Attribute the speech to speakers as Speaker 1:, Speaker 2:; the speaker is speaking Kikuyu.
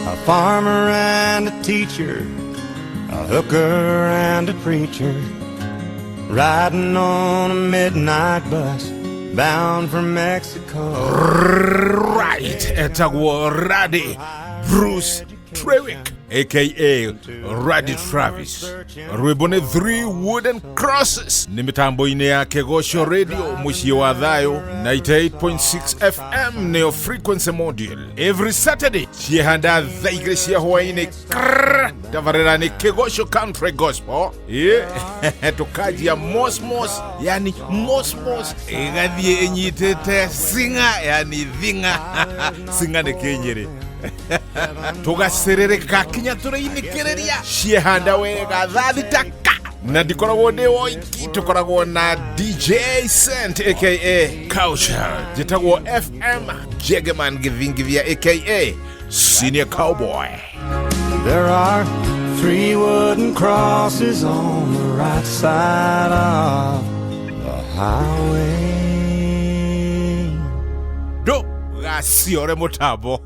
Speaker 1: A farmer and a teacher, a hooker and a preacher, riding on a midnight bus bound for Mexico.
Speaker 2: Right, etagwo Radi Bruce Trewick aka Radi Travis. Rwĩmbo nĩ Three Wooden Crosses nĩ mĩtambo-inĩ ya Kĩgoco Radio mũciĩ wa thayũ 98.6 FM nĩyo frequency module every Saturday ciehanda thaa igĩrĩ cia hwaĩ-inĩ. Krrr, tabarĩra nĩ Kĩgoco Country Gospel. Tũkanjia mosmos, yani mosmos ĩgathiĩ ĩnyitĩte singa, yani thinga singa nĩ kĩnyĩrĩ, tũgacĩrĩrĩka kinya tũrĩinĩkĩrĩria ciehanda wega thaa thita ka, na ndikoragwo ndĩ woiki, tũkoragwo na DJ Cent aka Culture, njĩtagwo FM Jegeman Gĩthingithia aka Senior Cowboy.
Speaker 1: There are three wooden crosses on the right side of the highway.
Speaker 2: Ndũgaciore mũtambo.